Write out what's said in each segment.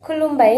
खुलुमबाय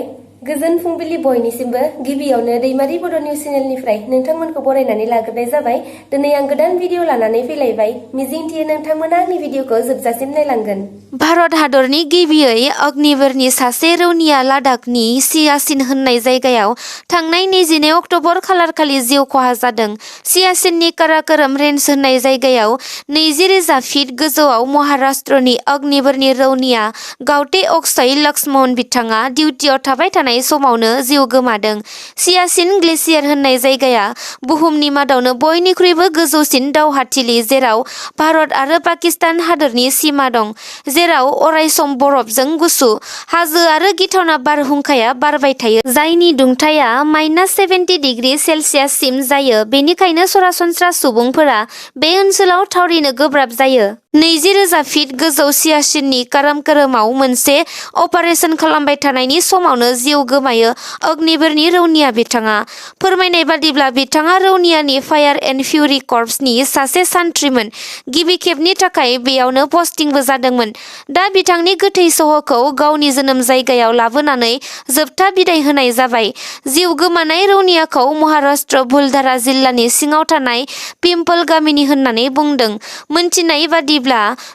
गोजोन फुंबिलि बयनिसिमबो गिबियावनो दैमारि बड' निउज चेनेलनिफ्राय नोंथांमोनखौ बरायनानै लाग्रोनाय जाबाय। दिनै आं गोदान भिडिअ लानानै फैलायबाय। मिजिंथियो नोंथांमोना आंनि भिडिअखौ जोबजासिम नायलांगोन। भारत हादरनि गिबियै अग्निवीरनि सासे रौनिया लादाखनि सियाचिन होननाय जायगायाव थांनाय 22 अक्ट'बर खालारखालि जिउ खहा जादों। सियाचिननि काराकोरम रेन्ज होननाय जायगायाव 20,000 फिट गोजौआव महाराष्ट्रनि अग्निवीरनि रौनिया गावटे अक्षय लक्ष्मण बिथाङा डिउटियाव थाबाय थानाय समावनो जिउ गोमादों। सियाचिन ग्लेसियार होननाय जायगाया बुहुमनि मादावनो बयनिख्रुइबो गोजौसिन दावहाथिलि, जेराव भारत आरो पाकिस्तान हादोरनि सिमा दं, जेराव अरायसम बरफजों गुसु हाजो आरो गिथावना बारहुंखाया बारबाय थायो, जायनि दुंथाया -70 डिग्री सेलसियाससिम जायो। बेनिखायनो सरासनस्रा सुबुंफोरा बे ओनसोलाव थावरिनो गोब्राब जायो। 20,000 फिट गोजौ सियाचिननि काराकोरमाव मोनसे अपारेशन खालामबाय थानायनि समावनो जिउ गोमायो अग्निवीरनि रौनिया बिथाङा। फोरमायनाय बादिब्ला बिथाङा रौनियानि फायार एन्ड फिउरि कर्प्सनि सासे सान्थ्रिमोन। गिबि खेबनि थाखाय बेयावनो पस्टिंबो जादोंमोन। दा बिथांनि गोथै सह'खौ गावनि जोनोम जायगायाव लाबोनानै जोबथा बिदाय होनाय जाबाय। जिउ गोमानाय रौनियाखौ महाराष्ट्र बुलधारा जिल्लानि सिङाव थानाय पिम्पल गामिनि होननानै बुंदों। मोनथिनाय बादिब्ला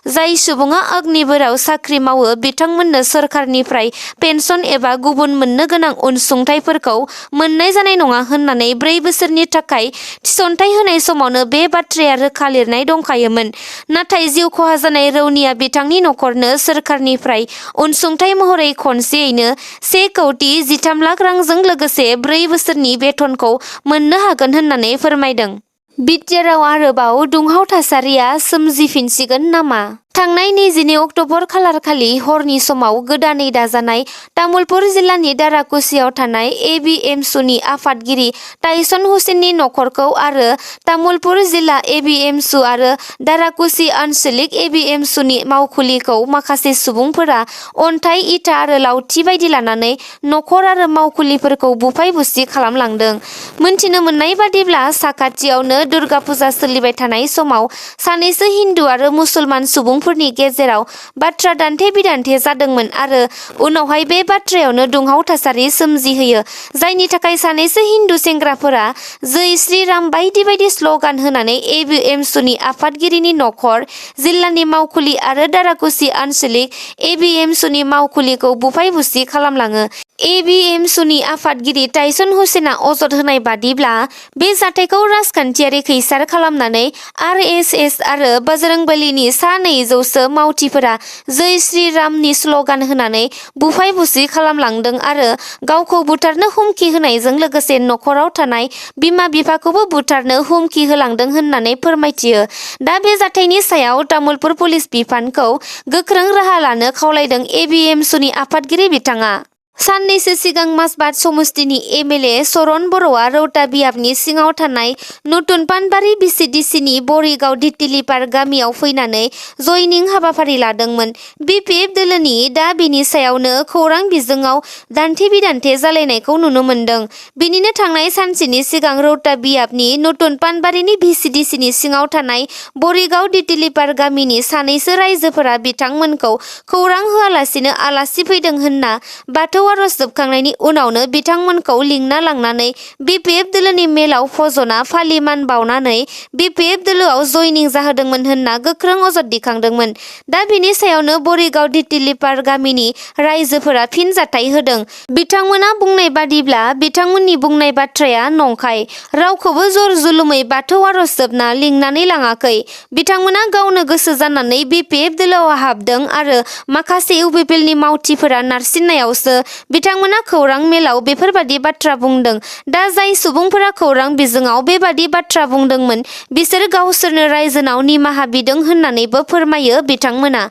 जाय सुबुङा अग्निवीराव साख्रि मावो बिथांमोननो सोरखारनिफ्राय पेन्सन एबा गुबुन मोननो गोनां अनसुंथाइफोरखौ मोननाय जानाय नङा होननानै 4 बोसोरनि थाखाय थिसनथाइ होनाय समावनो बे बाथ्राया रोखा लिरनाय दंखायोमोन। नाथाय जिउ खहा जानाय रौनिया बिथांनि नखरनो सोरखारनिफ्राय अनसुंथाइ महरै खनसेयैनो 1,13 लाख रांजों लोगोसे 4 बोसोरनि बेथनखौ मोननो हागोन होननानै फोरमायदों। बिटिआरआव आरोबाव दुंहाव थासारिया सोमजिफिनसिगोन नामा? थांनाय 22 अक्ट'बर खालारखालि हरनि समाव गोदानै दाजानाय तामुलपुर जिल्लानि दाराकुसियाव थानाय एबिएमसुनि आफादगिरि टाइसन हुसेननि नखरखौ आरो तामुलपुर जिल्ला एबिएमसु आरो दाराकुसि आनसलिक एबिएमसुनि मावखुलिखौ माखासे सुबुंफोरा अन्थाइ, इटा आरो लावथि बायदि लानानै नखर आरो मावखुलिफोरखौ बुफाय-बुसि खालामलांदों। मोनथिनो मोननाय बादिब्ला साखाथियावनो दुर्गा फुजा सोलिबाय थानाय समाव सानैसो हिन्दु आरो मुसलमान सुबुंफोरनि गेजेराव बाथ्रा दान्थे-बिदान्थे जादोंमोन आरो उनावहाय बे बाथ्रायावनो दुंहाव थासारि सोमजिहोयो, जायनि थाखाय सानैसो हिन्दु सेंग्राफोरा जै श्री राम बायदि बायदि स्ल'गान होनानै एबिएमसुनि आफादगिरिनि नखर, जिल्लानि मावखुलि आरो दाराकुसि आनसलिक एबिएमसुनि मावखुलिखौ बुफाय-बुसि खालामलाङो। एबिएमसुनि आफादगिरि टाइसन हुसेना अजद होनाय बादिब्ला बे जाथायखौ राजखान्थियारि खैसार खालामनानै आरएसएस आरो बजरंबलीनि सा 200सो मावथिफोरा जै श्री रामनि स्ल'गान होनानै बुफाय-बुसि खालामलांदों आरो गावखौ बुथारनो हुमखि होनायजों लोगोसे नखराव थानाय बिमा-बिफाखौबो बुथारनो हुमखि होलांदों होननानै फोरमायथियो। दा बे जाथायनि सायाव तामुलपुर पुलिस बिफानखौ गोख्रों राहा लानो खावलायदों एबिएमसुनि आफादगिरि बिथाङा। साननैसो सिगां माजबाद समस्तिनि एमएलए शरण बर'आ रौता बियाबनि सिङाव थानाय नतुन पानबारि बिसिडिसिनि बरिगाव दितिलिपार गामियाव फैनानै जयनिं हाबाफारि लादोंमोन। बिपिएफ दोलोनि दा बेनि सायावनो खौरां बिजोङाव दान्थे-बिदान्थे जालायनायखौ नुनो मोन्दों। बिनिनो थांनाय सानसेनि सिगां रौता बियाबनि नतुन पानबारिनि बिसिडिसिनि सिङाव थानाय बरिगाव दितिलिपार गामिनि सानैसो रायजोफोरा बिथांमोनखौ खौरां होआलासिनो आलासि फैदों होनना बाथौ आर'ज जोबखांनायनि उनावनो बिथांमोनखौ लिंना लांनानै बिपिएफ दोलोनि मेलाव फज'ना फालि मान बावनानै बिपिएफ दोलोआव जयनिं जाहोदोंमोन होनना गोख्रों अजद दिखांदोंमोन। दा बिनि सायावनो बरिगाव दितिलिपार गामिनि रायजोफोरा फिनजाथाय होदों। बिथांमोना बुंनाय बादिब्ला बिथांमोननि बुंनाय बाथ्राया नंखाय। रावखौबो जर-जुलुमै बाथौ आर'ज जोबना लिंनानै लाङाखै। बिथांमोना गावनो गोसो जानानै बिपिएफ दोलोआव हाबदों आरो माखासे इउपिपिएलनि मावथिफोरा नारसिननायावसो बिथांमोना खौरां मेलाव बेफोरबादि बाथ्रा बुंदों। दा जाय सुबुंफोरा खौरां बिजोङाव बेबादि बाथ्रा बुंदोंमोन बिसोर गावसोरनो रायजोनाव निमाहा बिदों होननानैबो फोरमायो बिथांमोना।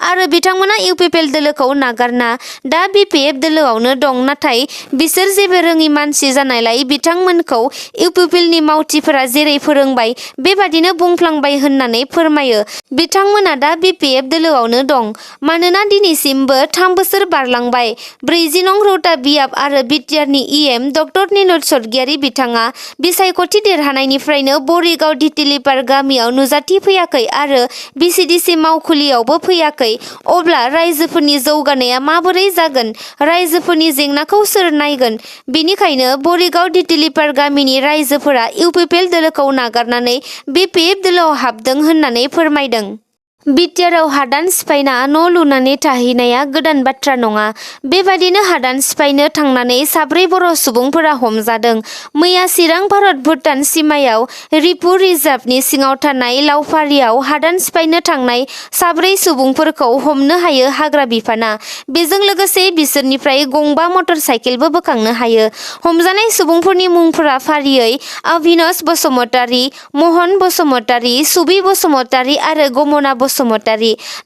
आरो बिथांमोना इउपिपिएल दोलोखौ नागारना दा बिपिएफ दोलोआवनो दं, नाथाय बिसोर जेबो रोङि मानसि जानायलाय बिथांमोनखौ इउपिपिएलनि मावथिफोरा जेरै फोरोंबाय बेबादिनो बुंफ्लांबाय होननानै फोरमायो। बिथांमोना दा बिपिएफ दोलोआवनो दं। मानोना दिनैसिमबो 3 बोसोर बारलांबाय। 40 30 नं रौता बियाब आरो बिटिआरनि इएम डक्टर निलुत सर्गियारि बिथाङा बिसायख'थि देरहानायनिफ्रायनो बरिगाव दितिलिपार गामियाव नुजाथिफैयाखै आरो बिसिडिसि मावखुलियावबो फैयाखै। अब्ला रायजोफोरनि जौगानाया माबोरै जागोन? रायजोफोरनि जेंनाखौ सोर नायगोन? बेनिखायनो बरिगाव दितिलिपार गामिनि रायजोफोरा इउपिपिएल दोलोखौ नागारनानै बिपिएफ दोलोआव हाबदों होननानै फोरमायदों। बिटिआरआव हादान सिफायना न' लुनानै थाहैनाया गोदान बाथ्रा नङा। बेबादिनो हादान सिफायनो थांनानै 4 बर' सुबुंफोरा हमजादों। मैया चिरां भारत भुटान सिमायाव रिपु रिजार्भनि सिङाव थानाय लावफारियाव हादान सिफायनो थांनाय 4 सुबुंफोरखौ हमनो हायो हाग्रा बिफाना। बेजों लोगोसे बिसोरनिफ्राय गंबा मटर साइकेलबो बोखांनो हायो। हमजानाय सुबुंफोरनि मुंफोरा फारियै अभिनस बसुमतारी, महन बसुमतारी, सुबि बसुमतारी आरो गमना बसुमतारी।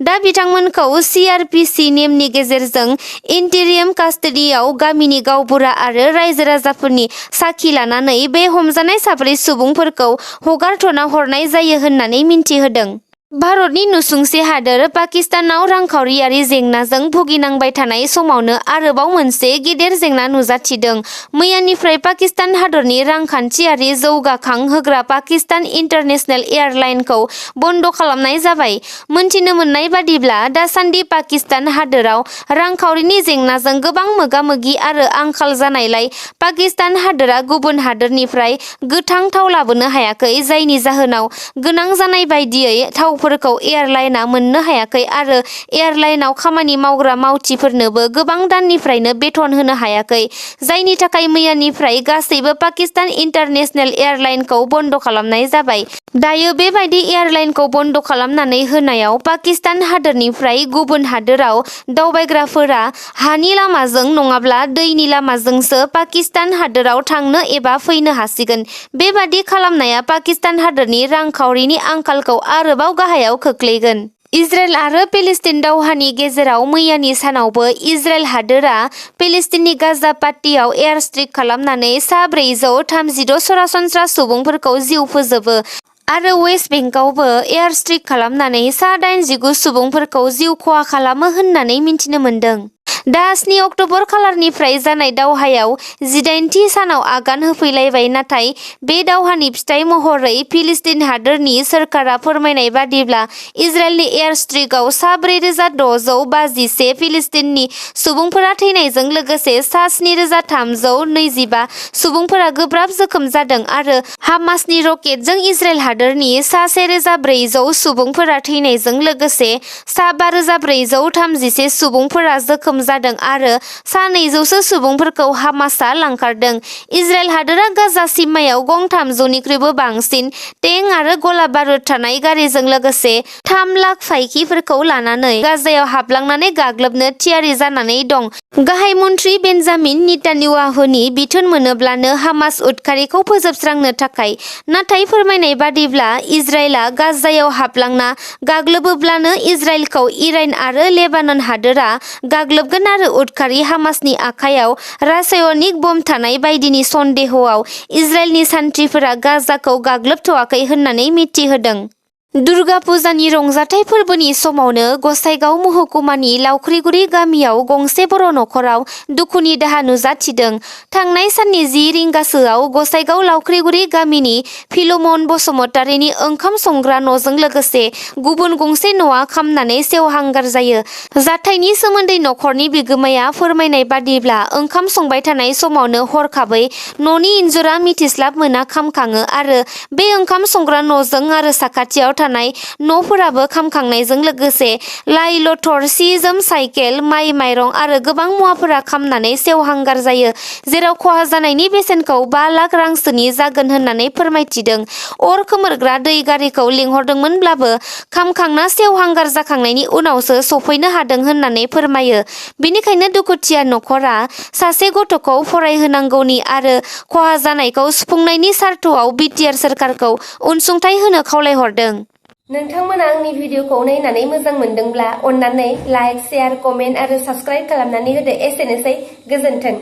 दा बिथांमोनखौ सिआरपिसि नेमनि गेजेरजों इन्टिरियम कास्टडियाव गामिनि गावबुरा आरो रायजो राजाफोरनि साखि लानानै बे हमजानाय 4 सुबुंफोरखौ हगारथ'ना हरनाय जायो होननानै मिन्थिहोदों। भारतनि नुसुंसे हादोर पाकिस्तानाव रांखावरियारि जेंनाजों भुगिनांबाय थानाय समावनो आरोबाव मोनसे गेदेर जेंना नुजाथिदों। मैयानिफ्राय पाकिस्तान हादरनि रांखान्थियारि जौगाखां होग्रा पाकिस्तान इन्टारनेशनेल एयारलाइनखौ बन्द' खालामनाय जाबाय। मोनथिनो मोननाय बादिब्ला दासान्दि पाकिस्तान हादोराव रांखावरिनि जेंनाजों गोबां मोगा-मोगि आरो आंखाल जानायलाय पाकिस्तान हादोरा गुबुन हादोरनिफ्राय गोथां थाव लाबोनो हायाखै, जायनि जाहोनाव गोनां जानाय बायदियै थावफोरखौ एयारलाइना मोननो हायाखै आरो एयारलाइनाव खामानि मावग्रा मावथिफोरनोबो गोबां दाननिफ्रायनो बेथन होनो हायाखै, जायनि थाखाय मैयानिफ्राय गासैबो पाकिस्तान इन्टारनेशनेल एयारलाइनखौ बन्द' खालामनाय जाबाय। दायो बेबायदि एयारलाइनखौ बन्द' खालामनानै होनायाव पाकिस्तान हादोरनिफ्राय गुबुन हादोराव दावबायग्राफोरा हानि लामाजों नङाब्ला दैनि लामाजोंसो पाकिस्तान हादोराव थांनो एबा फैनो हासिगोन। बेबादि खालामनाया पाकिस्तान हादोरनि रांखावरिनि आंखालखौ आरोबाव गाहायाव खोख्लैगोन। इजराइल आरो पेलेस्टाइन दावहानि गेजेराव मैयानि सानावबो इजराइल हादोरा पेलेस्टाइननि गाजा पाट्टियाव एयार स्ट्राइक खालामनानै 436 सरासनस्रा सुबुंफोरखौ जिउ फोजोबो आरो वेस्ट बेंकआवबो एयार स्ट्राइक खालामनानै 89 सुबुंफोरखौ जिउ खहा खालामो होननानै मिथिनो मोन्दों। दा 7 अक्ट'बर खालारनिफ्राय जानाय दावहायाव 18थि सानाव आगान होफैलायबाय, नाथाय बे दावहानि फिथाइ महरै फिलिस्तिन हादोरनि सोरखारा फोरमायनाय बादिब्ला इजराइलनि एयार स्ट्राइकआव 4625 फिलिस्तिननि सुबुंफोरा थैनायजों लोगोसे 7325 सुबुंफोरा गोब्राब जोखोम जादों आरो हामासनि रकेटजों इजराइल हादोरनि 1400 सुबुंफोरा थैनायजों लोगोसे 5431 सुबुंफोरा जोखोम जादों आरो 200सो सुबुंफोरखौ हामासआ लांखारदों। इजराइल हादोरा गाजा सिमायाव गं 300निख्रुइबो बांसिन टेंक आरो गला बारुद थानाय गारिजों लोगोसे 3 लाख फाइकिफोरखौ लानानै गाजायाव हाबलांनानै गाग्लोबनो थियारि जानानै दं। गाहाय मन्थ्रि बेन्जामिन नेतान्याहुनि बिथोन मोनोब्लानो हामास उदखारिखौ फोजोबस्रांनो थाखाय, नाथाय फोरमायनाय बादिब्ला इजराइलआ गाजायाव हाबलांना गाग्लोबोब्लानो इजराइलखौ इरान आरो लेबानन हादोरा गाग्लोबगोन आरो उदखारि हामासनि आखायाव रासायनिक बम थानाय बायदिनि सन्देहआव इजराइलनि सान्थ्रिफोरा गाजाखौ गाग्लोबथ'वाखै होननानै मिथिहोदों। दुर्गा पुजानि रंजाथाइ फोरबोनि समावनो गसाइगाव महकुमानि लावख्रिगुरि गामियाव गंसे बर' नखराव दुखुनि दाहा नुजाथिदों। थांनाय साननि 10 रिंगासोआव गसाइगाव लावख्रिगुरि गामिनि फिलमन बसुमतारीनि ओंखाम संग्रा न'जों लोगोसे गुबुन गंसे न'आ खामनानै सेवहांगार जायो। जाथायनि सोमोन्दै नखरनि बिगोमाया फोरमायनाय बादिब्ला ओंखाम संबाय थानाय समावनो हरखाबै न'नि इन्जुरा मिथिस्लाब मोना खामखाङो आरो बे ओंखाम संग्रा न'जों आरो साखाथियाव थानाय न'फोराबो खामखांनायजों लोगोसे लाइ-लथर, सि-जोम, साइकेल, माइ माइरं आरो गोबां मुवाफोरा खामनानै सेवहांगार जायो, जेराव खहा जानायनि बेसेनखौ 5 लाख रांसोनि जागोन होननानै फोरमायथिदों। अर खोमोरग्रा दै गारिखौ लिंहरदोंमोनब्लाबो खामखांना सेवहांगार जाखांनायनि उनावसो सफैनो हादों होननानै फोरमायो। बेनिखायनो दुखुथिया नखरा सासे गथ'खौ फरायहोनांगौनि आरो खहा जानायखौ सुफुंनायनि सार्थआव बिटिआर सोरखारखौ अनसुंथाइ होनो खावलायहरदों। नोंथांमोना आंनि भिडिअखौ नायनानै मोजां मोनदोंब्ला अन्नानै लाइक, शेयार, कमेन्ट आरो साबस्क्राइब खालामनानै होदो। एसेनोसै, गोजोन्थों।